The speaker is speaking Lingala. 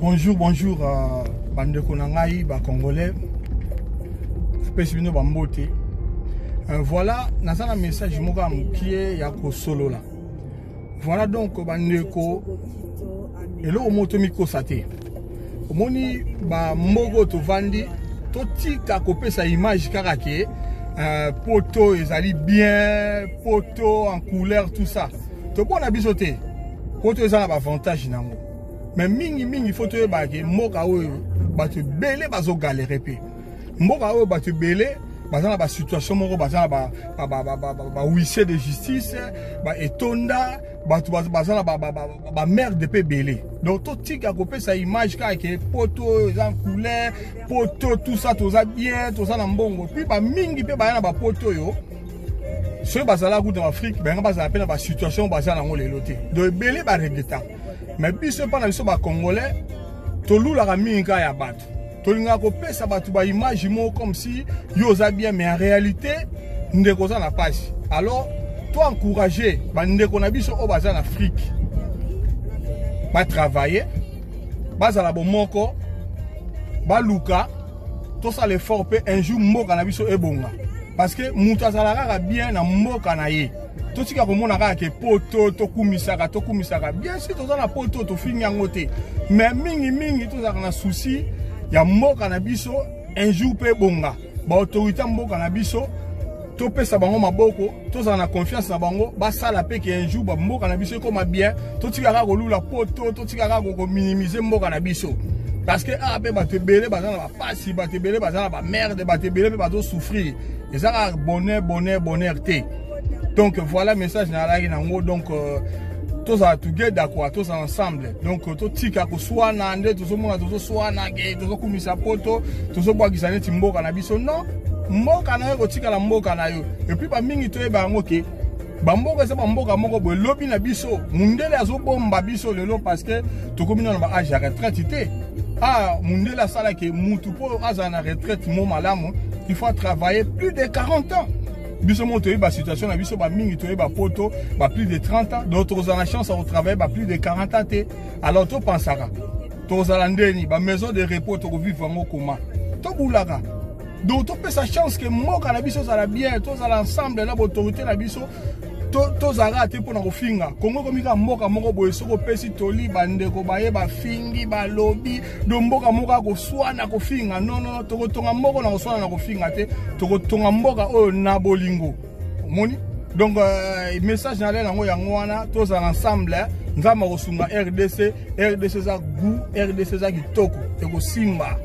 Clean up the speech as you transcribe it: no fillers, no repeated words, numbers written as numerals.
Bonjour, bonjour euh, bandeko na ngai ba congolais. Napesi bino bambote. Euh, voilà, naza na message moko ya mokie ya kosolola. Voilà donc bandeko eloko moko tomikosa te. Omoni ba mboka tovandi totika kopesa image kaka ke euh, poto ezali bien, poto en couleur tout ça. Tobona biso te. Poto eza na ba avantage nango. Mais mingi mingi faut toyeba ke mboka oyo bato ebele bazo galérer pe. Mboka oyo bato ebele baza na ba situation moko baza na ba ba ba ba ba, ba huissier de justice, ba etonda, bato baza na ba ba ba, ba merde pe ebele. Donc totika kopesa image kaka ke poto oyo eza couleur, poto tout ça toza bien, toza na mbongo. Puis ba mingi pe baya na ba poto oyo soki bazalaka kutu na Afrique bayanga bazala pe na ba situation baza nango lelo te. Donc ebele ba regrettaka. Mais biso epa na biso ba congolais tolulaka mingi kaka ya bato tolingaka kopesa bato ba image moko comme si yo oza bien mais en réalité ndeko oza na pasi alors to encourager bandeko na biso oyo baza na Afrique batravaille bazala bomoko baluka tosala effort mpe un jour mboka na biso ebonga parce que moto azala kaka bien na mboka na ye totika komona kaka ke poto tokumisaka tokumisaka bien sûr toza na poto tofingi yango te mais mingi mingi tozalaka na souci ya mboka na biso un jour mpe ebonga baautorité ya mboka na biso topesa bango maboko tozala na confiance na bango basala mpe ke un jour bamboka na biso ekoma bien totika kaka kolula poto totika kaka kominimize mboka na biso parce que awa mpe bato ebele baza na bapasi bato ebele baza na bamerde bato ebele mpe bazosouffrir eza kaka bonheur bonheur bonheur te donc voilà message nalaki nango donc euh, tozala together quoi tozala ensemble donc euh, totika koswana nde tozomona tozoswana ke tozokumisa poto tozobwakisa neti mboka na biso non mboka na yo ekotikala mboka na yo epuis bamingi toyeba yango ke bamboka eza bamboka moko boye lobi na biso mundele azobomba biso lelo parce que tokomi nano ba age ya retraite te ah mundele asalaki mutu mpo azala na retraite mo malamu il faut travailler plus de 40 ans biso moko toyebi basituation na biso bamingi toyebi bapoto ba plus de 30 ans donc tokozala na chance ya kotravaille ba plus de 40 ans te alors topensaka tokozala ndeni bamaison de repos tokovivre yango koma tobulaka donc topesa chance ke mboka na biso ezala bien tozala ensemble na baautorité na biso tozalaka te mpona kofinga kongo ekomi kaka mboka moko boye soki opesi toli bandeko baye bafingi balobi do mboka moko akoswana kofinga nonono tokotonga mboka na koswana na kofinga te tokotonga mboka oyo na bolingo omoni donc euh, message na lela yango yango wana tozala ensemble nzambe akosunga rdc rdc eza gout rdc eza kitoko ekosimba.